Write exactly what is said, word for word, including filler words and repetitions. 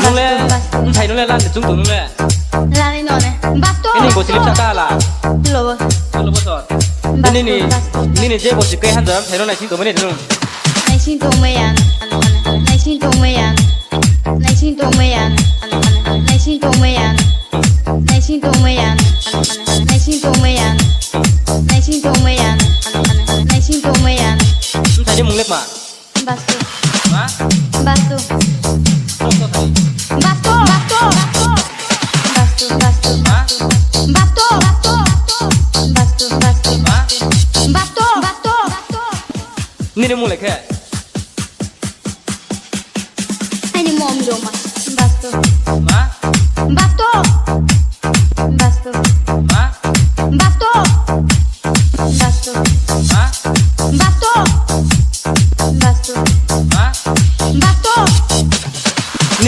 Nungle, bwthai nungle lan de chung tong nungle. Lani none. Basto. Ini bosi lip saka la. Lobo. Lobo sor. Basto, nini, basto. Nini je bosi kai hanjam, thaino naising tongmani nung. Naising tongmaya. Naising tongmaya. Naising tongmaya. Naising tongmaya. Naising tongmaya. Naising tongmaya. Naising tongmaya. Naising tongmaya. Nung thaini mung lepma. Bastu. Ma? Bastu. Bastu thani. Bastu, bastu, bastu. Bastu, bastu, ma? Bastu, bastu, bastu. Bastu, bastu, ma? Bastu, bastu, bastu. Nini mung lekhe? Ani mom doma. Bastu. Ma?